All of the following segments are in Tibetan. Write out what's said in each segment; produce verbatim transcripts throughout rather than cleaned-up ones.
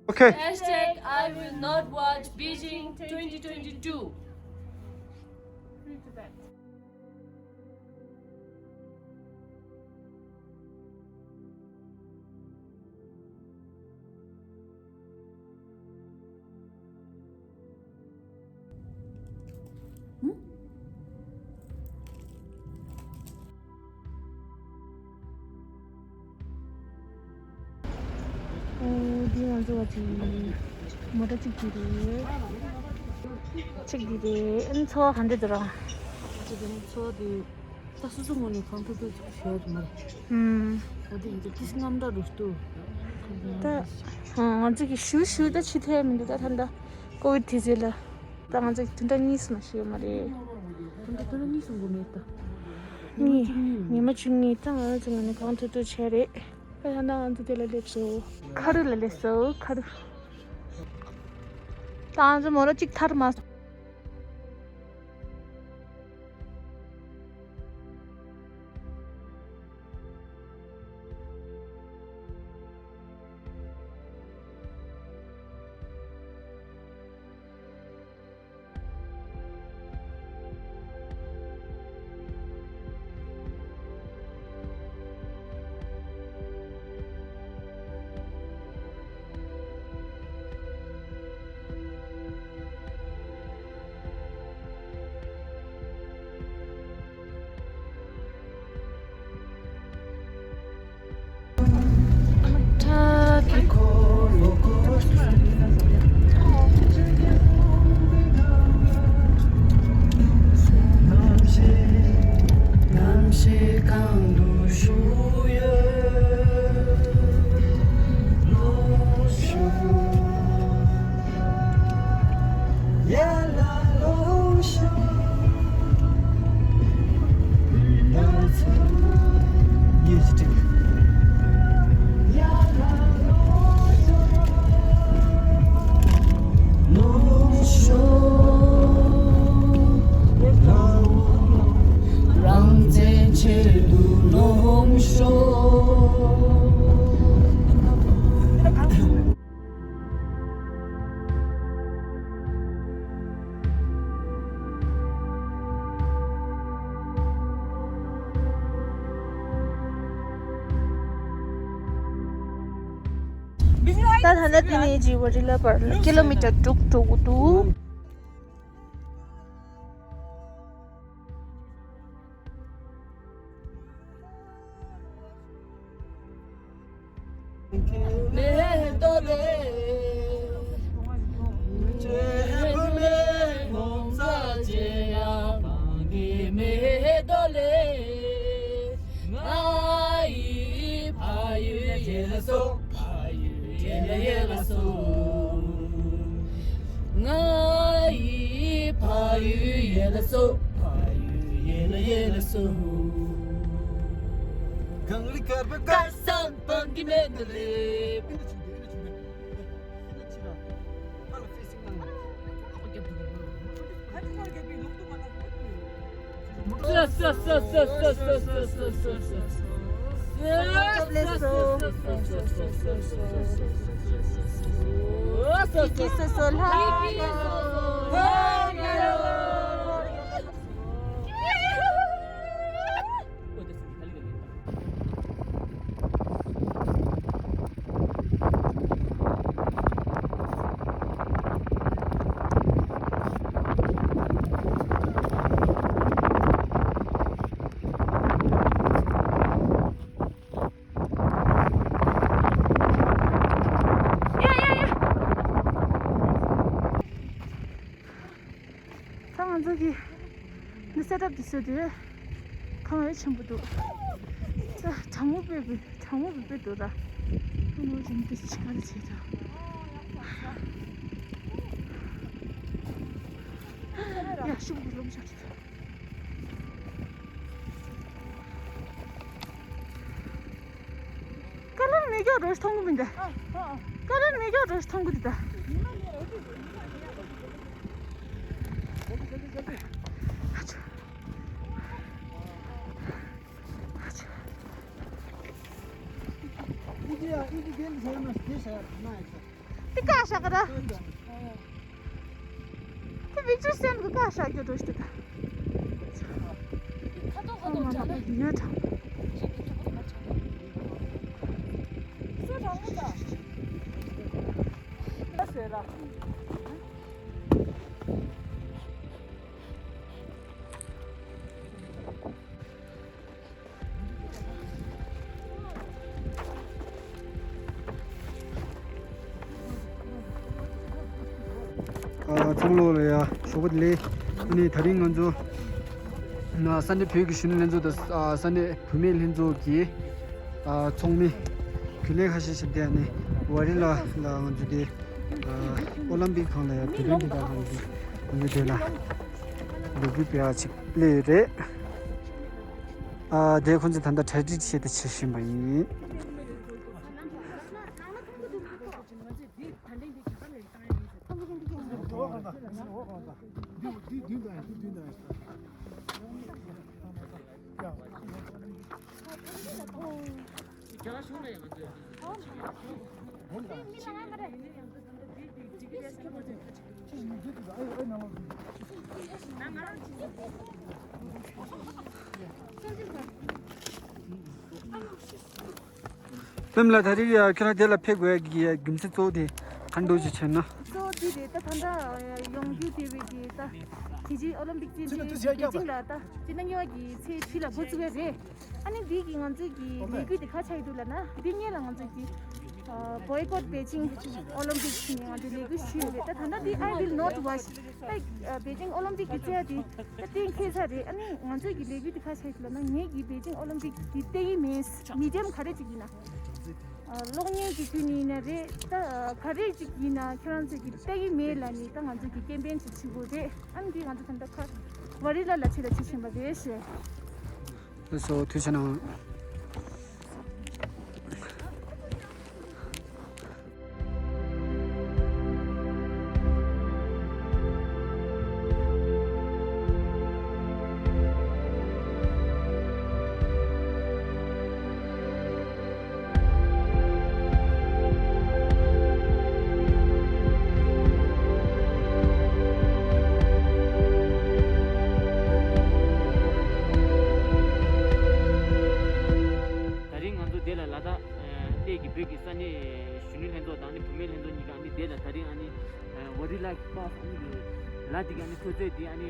Okay. Hashtag I will not watch Beijing twenty twenty-two. འདི་ང་ཚོ་བ་ཅིག་མོ་ཊ་གཅིག་གི་རེད། གཅིག་གི་རེད། ཨ་ནི་འཚོ་བ་ག་འདྲ་འདུག་ར། གཅིག་གི་འཚོ་བ་དེ། ད་སོ་སོ་ངོས་ནས་གང་ཐུབ་ཐུབ་ཅིག་བྱས་ཡོད་མ་རེད། ཧུམ། འོ་དེ་ཡིན་དུས་ཏིས་རྔམ་དྲག་རུ་འདུག་ད་ང་ཚོ་གི་ཞུ་ཞུ་ད་ཕྱི་ཐལ་མི་འདུག་ད་ད་ལྟ་ཀོ་བིད་དེ་ཚོ་ལ་ད་ང་ཚོ་གི་བདུན་ཕྲག་གཉིས་སུ་མ་ཞུ་ཡོད་མ་རེད། བདུན་ཕྲག་བདུན་ཕྲག་གཉིས་སུ་འགོར་མེད་ད། གཉིས། ཉི་མ་བཅུ་གཉིས་ད་ང་ཚོ་ངོས་ནས་གང་ཐུབ་ཐུབ་བྱས་རེད། ད་ད་ང་ཚོ་དེ་ལ་སླེབས་སོ། ཁ་རུ་ལ་སླེབས་སོ་ཁ་རུ། ད་ང་ཚོ་མོ་ར་གཅིག་ཐར་མ་སོང་། རང་བཙན་ཆེད་དུ་ལོངས་ཤོག་ད་ད་ལྟ་དེ་ནས་ཇི་ཝ་རི་ལ་བར་ཀི་ལོ་མི་ཊར་དྲུག་འགྲོ་གི་འདུག་ང་ཡི་ཕ་ཡུལ་ཡེ་ལ་སོ། ང་ཡི་ཕ་ཡུལ་ཡེ་ལ་སོ། ཕ་ཡུལ་ཡེ་ལ་ཡེ་ལ་སོ། གངས་རི་དཀར་པོའི་སྐལ་བཟང་སྤང་གི་མེ་ཏོག་ལེབ། ད་ང་ཚོ་གི་འདི་སེ་ཊབ་འདི་བཟོས་དུས་ཁང་ཨེ་ཆེན་པོ་འདུག་ད་གྲང་མོ་དཔེ་དཔེ་གྲང་མོ་དཔེ་དཔེ་འདུག་ད་ཁང་མོ་ཆེན་པོ་འདི་ཆི་ག་རེ་བྱེད་ད། ཡ་ཤུགས་ཀྱིས་རློམ་ཤག་ཀ་ལར་མེ་སྒྱོགས་རོ་ཞིག་མཐོང་གི་མི་འདུག་ཀ་ལར་མེ་སྒྱོགས་རོ་ཞིག་མཐོང་གི་འདུག་ད། ཨ་ཆུ། ཨ་ཆུ། ཨི་ཇི་ཡ་ཨི་ཇི་རྒན་ཟེར་མ་དེ་ཟེར་ན་ཡ། ཀ་ཤ་ཀ་ར། དེ་བིག་ཅུ་སེམས་ཀྱི་ཀ་ཤ་རྒྱུ་འགྲོ་ཤི་ད། ཁ་ཐོག་ཁ་ཐོག་ཅག་ན། ཡོད་ད། སུ་དྲང་མོ་ད། ཟེར་ར། ཨ། ཚང་མ་ལོ་ལ་ཡ་ཞོགས་པ་བདེ་ལེགས། ཨ་ནི་དེ་རིང་ང་ཚོ་ན་ས་གནས་བོད་ཀྱི་གཞོན་ནུ་ལྷན་ཚོགས་དང་ཨ་ས་གནས་བུད་མེད་ལྷན་ཚོགས་ཀྱི་ཨ་ཚོགས་མི་རྒྱུན་ལས་ཁ་ཤས་ཤིག་དེ་ཨ་ནི་ཝ་རི་ལ་ལ་ང་ཚོ་དེ་ཨ་ཨོ་ལམ་པིག་ཁང་ལ་ཡ་བོད་དོན་དེ་དག་ཁང་དེ་ང་ཚོ་དེ་ལ་ལོ་རྒྱུས་སྤེལ་བ་ཅིག་སླེབས་ཡོད་རེད། ཨ་དེ་ཁོང་ཚོས་ད་ལྟ་གྲ་སྒྲིག་བྱས་ཏེ་བྱེད་བཞིན་པ་ཡིན། པེམ་ལགས། ད་རེས་ཡ་ཁྱེད་རང་དེ་ལ་ཕེབས་དགོས་ཡ་གི་རྒྱུ་མཚན་གཙོ་བོ་དེ་ག་འདྲ་ཞིག་བྱས་ན། གཙོ་བོ་དེ་རེད། ད་ད་ལྟ་ཡོང་རྒྱུ་དེ་བས་ཀྱི་ད་དེ་རྗེས་ཨོ་ལིམ་པིག་རྩེད་འགྲན་པེ་ཅིང་ལ་ད་སྤྱི་ཟླ་གཉིས་པ་གི་ཚེས་བཞི་ལ་འགོ་བཙུགས་ཡ་རེད། ཨ་ནི་འདི་གི་ང་ཚོས་ཀྱི་ལས་འགུལ་དེ་ག་ཆགས་ཡོད་འདུག་ལབ་ན། འདི་སྔོན་ལ་ང་ཚོས་ཀྱི་Boycott Beijing Olympics ནས་ང་ཚོས་ལས་འགུལ་ཞུས་ཡོད་རེད། ད་ད་ལྟ་འདི་I will not watch. ད་པེ་ཅིང་ཨོ་ལིམ་པིག་གི་རྩེད་དེ་ད་གཏན་འཁེལ་ཚར་རེད། ཨ་ནི་ང་ཚོས་ཀྱི་ལས་འགུལ་དེ་ག་ཆགས་ཡོད་ལབ་ན། ངས་ཀྱི་པེ་ཅིང་ཨོ་ལིམ་པིག་དེ་བལྟ་གི་མེད། མི་ཌི་ཡམ་ག་རེ་ཅིག་ཡིན་ན། ཨ་གློག་བརྙན་གྱི་བརྒྱུད་ནས་ཡིན་ན་རེད། ད་ག་རེ་ཅིག་ཡིན་ན་ཁྱེད་རང་ཚོས་ཀྱི་བལྟ་གི་མེད་ལབ་ནས་ད་ང་ཚོས་ཀྱི་ཀེམ་པེན་ཅིག་བྱེད་དགོས་རེད། ཨ་ནི་འདི་ང་ཚོ་ད་ལྟ་ཁ་ཝ་རི་ལ་ལ་ཆེ་ལ་ཆེ་བཞིན་པ་རེད་ཞེས། ལགས་སོ། ཐུགས་རྗེ་གནང་། ད་རིང་ང་ཚོ་འདི་ལ་ལ་དྭགས་ཨ་གནས་ཀྱི་བོད་ཀྱི་ས་གནས་གཞོན་ནུ་ལྷན་ཚོགས་དང་ཨ་ནི་བུད་མེད་ལྷན་ཚོགས་གཉིས་ཀ་ཨ་ནི་འདི་ལ་ད་རིང་ཨ་ནི་ཝ་རི་ལ་པཱསི་ཨ་ནི་ལ་འདི་ག་ཨ་ནི་འཕྲོད་ཚད་འདི་ཨ་ནི་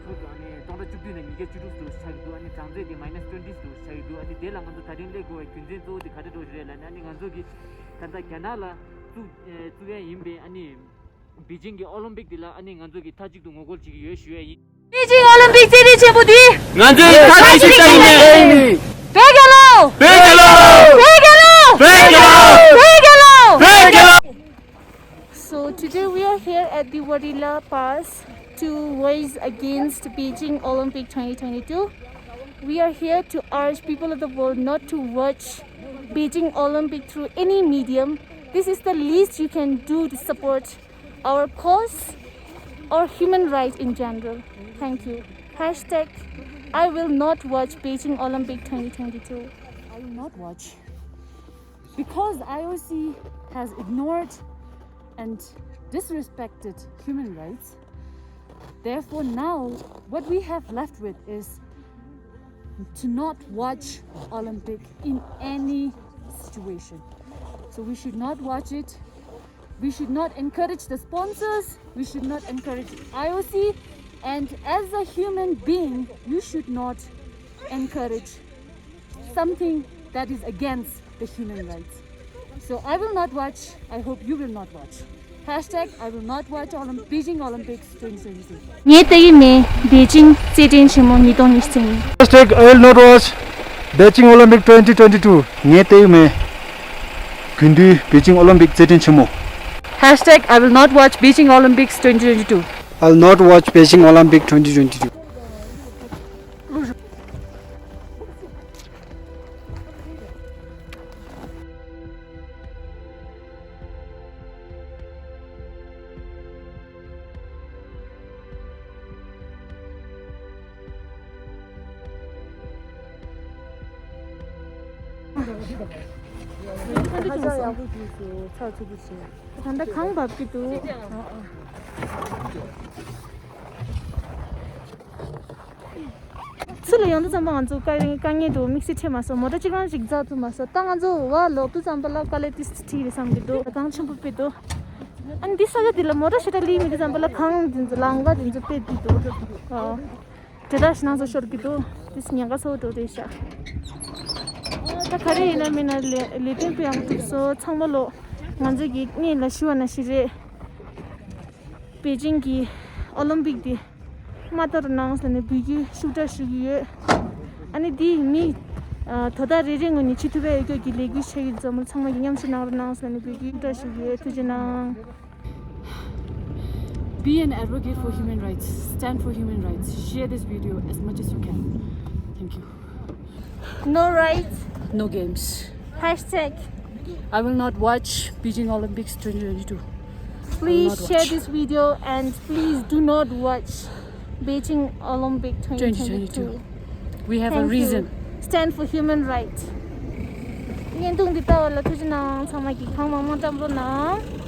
ཚུར་དུ་ཨ་ནི་སྟོང་ཕྲག་བཅུ་བདུན་དང་ཉིས་བརྒྱ་བཅུ་དྲུག་ཏུ་ཆགས་ཀྱི་འདུག་ཨ་ནི་གྲངས་ཚད་འདི་མའི་ནས་ཊུ་ཝེན་ཊི་ཏུ་ཆགས་ཀྱི་འདུག་ཨ་ནི་འདི་ལ་ང་ཚོ་ད་རིང་སླེབས་དགོས་པའི་རྒྱུ་མཚན་གཙོ་བོ་འདི་ག་རེ་འདྲ་ཞིག་རེད་ལབ་ན། ཨ་ནི་ང་ཚོ་གི་ད་ལྟ་རྒྱ་ནག་ལ་བཙུགས་བཙུགས་ཡ་ཡིན་པའི་ཨ་ནི་པེ་ཅིང་གི་ཨོ་ལིམ་པིག་འདི་ལ་ཨ་ནི་ང་ཚོ་གི་མཐའ་གཅིག་ཏུ་ངོ་རྒོལ་བྱེད་ཀྱི་ཡོད་ཞུ་ཡ་ཡིན། པེ་ཅིང་ཨོ་ལིམ་པིག་རྩེད་འགྲན་ཆེན་པོ་འདི་ང་ཚོའི་མཐའ་གཅིག་ཏུ་ཡིན། བོད་རྒྱལ་ལོ། བོད་རྒྱལ་ལོ། བོད་རྒྱལ་ལོ། བོད་རྒྱལ་ལོ། བོད་རྒྱལ་ལོ། So today we are here at the Warila Pass to voice against Beijing Olympic twenty twenty-two. We are here to urge people of the world not to watch Beijing Olympic through any medium. This is the least you can do to support our cause or human right in general. Thank you. Hashtag I will not watch Beijing Olympic twenty twenty-two. I will not watch. Because I O C has ignored and disrespected human rights, therefore now what we have left with is to not watch Olympic in any situation. So we should not watch it. We should not encourage the sponsors. We should not encourage I O C. And as a human being, you should not encourage something that is against the human rights. So I will not watch. I hope you will not watch. Hashtag I will not watch Olymp- Beijing Olympics twenty twenty-two. ངས་བལྟ་གི་མེད། པེ་ཅིང་རྩེད་འགྲན་ཆེན་མོ་ཉིས་སྟོང་ཉི་ཤུ་རྩ་གཉིས། Hashtag I will not watch Beijing Olympic twenty twenty-two. ངས་བལྟ་གི་མེད། དགུན་དུས་པེ་ཅིང་ཨོ་ལིམ་པིག་རྩེད་འགྲན་ཆེན་མོ། Hashtag I will not watch Beijing Olympics twenty twenty-two. I will not watch Beijing Olympic twenty twenty-two. ཧ་ཅང་ཡག་པོ་བྱུང་སོང་། ཚགས་ཚུད་པོ་བྱས། ད་ལྟ་གངས་བབས་ཀྱི་འདུག་ཚུར་ལ་ཡོང་དུས་ཙམ་པ་ང་ཚོ་དཀའ་དཀའ་ངལ་འདུག་དམིགས་བསལ་འཕྲད་མ་སོང་། མོ་ཊ་གཅིག་རང་ཞིག་འཛེག་ཐུབ་མ་སོང་། ད་ང་ཚོ་བར་ལོག་དུས་ཙམ་པ་ལ་དཀའ་ལས་ཏིས་ཁྲིད་རེད་བསམ་གྱི་འདུག་གངས་ཆེན་པོ་དཔེ་འདུག་ཨ་ནི་འདི་ས་ཆ་འདི་ལ་མོ་ཊ་ཞེ་དྲག་སླེབས་མེད་དུས་ཙམ་པ་ལ་གངས་འདི་ཚོ་ལམ་ཁ་འདི་ཚོ་དཔེ་འདི་འདུག་ཨོ། དེ་དག་ཞིག་ནང་ཚོ་ཤོར་གྱི་འདུག་དེ་ཉེན་ཁ་ཚ་པོ་འདྲ་རེད་ཤག་ད་ག་རེ་ཡིན་ན་མིན་ན་ལས་ལས་དོན་དཔེ་ཡག་པོ་འགྲུབ་སོང་། ཚང་མ་ལོ་ང་ཚོ་གི་སྔོན་ལ་ཞུ་བ་ནང་བཞིན་རེད། པེ་ཅིང་གི་ཨོ་ལིམ་པིག་དེ་མ་གཏོགས་རུ་ནང་ཟེར་ནས་འབོད་སྐུལ་ཤུགས་དྲག་ཞུ་གི་ཡོད། ཨ་ནི་དེ་མི་ཨ་དོ་བདག་རེ་རེ་ངོས་ནས་བྱེད་ཐུབ་པའི་ཡོད་རྒྱུ་གི་ལས་འགུལ་བྱེད་ཀྱི་ཡོད། ཚང་མ་གི་མཉམ་ཞུགས་གནང་རོགས་གནང་ཟེར་ནས་འབོད་སྐུལ་ཤུགས་དྲག་ཞུ་གི་ཡོད། ཐུགས་རྗེ་གནང་། Be an advocate for human rights. Stand for human rights. Share this video as much as you can. Thank you. No rights. No games. Hashtag. I will not watch Beijing Olympics twenty twenty-two. Please share this video and please do not watch Beijing Olympic twenty twenty-two. We have a reason. Stand for human rights. བརྙན་ཐུང་འདི་ལྟ་བ་ལ་ཐུགས་རྗེ་གནང་། ཚང་མ་གིས་གང་མང་མང་བཀྲམ་རོགས་གནང་།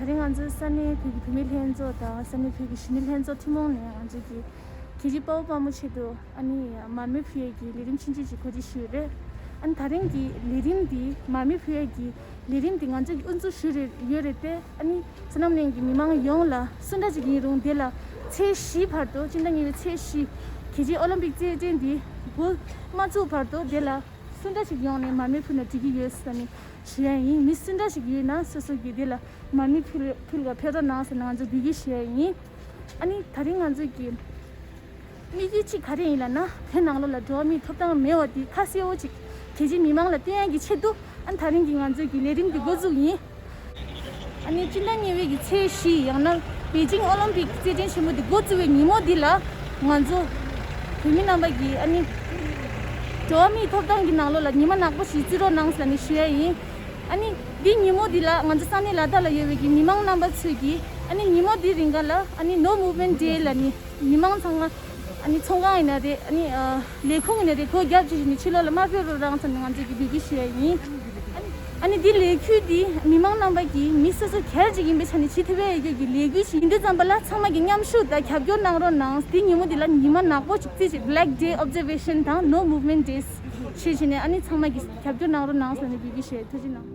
ད་རིང་ང་ཚོའི་ས་གནས་བོད་ཀྱི་བུད་མེད་ལྷན་ཚོགས་དང་ས་གནས་བོད་ཀྱི་གཞོན་ནུ་ལྷན་ཚོགས་ཐུན་མོང་ནས་ང་ཚོ་གི་གལ་ཆེའི་དཔའ་བོ་དཔའ་མོ་ཆེད་དུ། ཨ་ནི་མར་མེ་ཕུལ་ཡས་ཀྱི་ལས་རིམ་ཆུང་ཆུང་ཞིག་གོ་སྒྲིག་ཞུས་ཡོད་རེད། ཨ་ནི་ད་རིང་གི་ལས་རིམ་འདི་མར་མེ་ཕུལ་ཡས་ཀྱི་ལས་རིམ་འདི་ང་ཚོས་ཀྱི་དབུ་འཛུགས་ཞུས་རེད་ཡོད་རེད་དེ། ཨ་ནི་སོ་ནམ་གླིང་གི་མི་མང་ཡོངས་ལ་སུ་འདྲ་ཅིག་ཡིན་རུང་དེ་ལ་ཚེས་བཞི་བར་དུ། སྤྱི་ཟླ་གཉིས་པའི་ཚེས་བཞི་གལ་ཆེའི་ཨོ་ལིམ་པིག་རྩེད་འགྲན་འདི་འགོ་མ་བཙུགས་བར་དུ་དེ་ལ་སུ་འདྲ་ཞིག་ཡོང་ནས་མར་མེ་ཕུལ་ན་འགྲིག་གི་ཡོད་ཟེར་ནས་ཞུ་ཡ་ཡིན། མི་སུ་འདྲ་ཞིག་ཡོད་ན་སོ་སོ་གིས་དེ་ལ་མར་མེ་ཕུལ་ཕུལ་ག་ཕེབས་རོགས་གནང་ཟེར་ནས་ང་ཚོ་འབོད་སྐུལ་ཞུ་ཡ་ཡིན། ཨ་ནི་ད་རིང་ང་ཚོ་གི་དམིགས་ཡུལ་གཅིག་ག་རེ་ཡིན་ལབ་ན། བོད་ནང་ལོགས་ལ་འགྲོ་བ་མིའི་ཐོབ་ཐང་མེད་པ་དེ་ཁ་གསལ་བོ་ཅིག་རྒྱལ་སྤྱིའི་མི་མང་ལ་སྟོན་ཡག་གི་ཆེད་དུ། ཨ་ནི་ད་རིང་གི་ང་ཚོའི་གི་ལས་རིམ་འདི་འགོ་འཛུགས་ཡིན། ཨ་ནི་སྤྱི་ཟླ་གཉིས་པའི་གི་ཚེས་བཞི། ཡང་ན་པེ་ཅིང་ཨོ་ལིམ་པིག་རྩེད་འགྲན་ཆེན་མོ་འདི་འགོ་བཙུགས་པའི་ཉིན་མོ་འདི་ལ་ང་ཚོ་བོད་མི་རྣམ་པ་གིས། ཨ་ནི་འགྲོ་བ་མིའི་ཐོབ་ཐང་གི་ནང་ལོགས་ལ་ཉི་མ་ནག་པོ་ཞིག་བརྩི་རོགས་གནང་ཟེར་ནས་ཞུ་ཡ་ཡིན། ཨ་ནི་འདི་ཉིན་མོ་འདི་ལ་ང་ཚོ་ས་གནས་ལ་དྭགས་ལ་ཡོད་པའི་གི་མི་མང་རྣམ་པ་ཚོས་ཀྱིས། ཨ་ནི་ཉིན་མོ་འདི་རིང་ག་ལ། ཨ་ནི་No Movement Day ལབ་ནས་མི་མང་ཚང་མ། ཨ་ནི་ཚོང་ཁང་ཡིན་ན་རེད། ཨ་ནི་ཨ་ལས་ཁུངས་ཡིན་ན་རེད། སྒོ་བརྒྱབ་བྱས་བྱས་ནས་ཕྱི་ལོགས་ལ་མ་ཕེབས་རོགས་གནང་ཟེར་ནས་ང་ཚོས་ཀྱིས་འབོད་སྐུལ་ཞུ་ཡ་ཡིན། ཨ་ནི་ཨ་ནི་འདི་ལས་འགུལ་འདི་མི་མང་རྣམ་པ་གིས་མི་སོ་སོ་སྒེར་གཅིག་ཡིན་པའི་ཆ་ནས་བྱེད་ཐུབ་ཡ་ཡོད་རྒྱུ་གི་ལས་འགུལ་ཞིག་ཡིན་དུས་ཙམ་པ་ལ་ཚང་མ་གིས་མཉམ་ཞུགས་དང་རྒྱབ་སྐྱོར་གནང་རོགས་གནང་། འདི་ཉིན་མོ་འདི་ལ་ཉི་མ་ནག་པོ་ཞིག་བརྩིས་བྱས། Black Day Observation དང་No Movement Days ཞེས་བྱས་ནས། ཨ་ནི་ཚང་མ་གིས་རྒྱབ་སྐྱོར་གནང་རོགས་གནང་ཟེར་ནས་འབོད་སྐུལ་ཞུ་ཡ། ཐུགས་རྗེ་གནང་།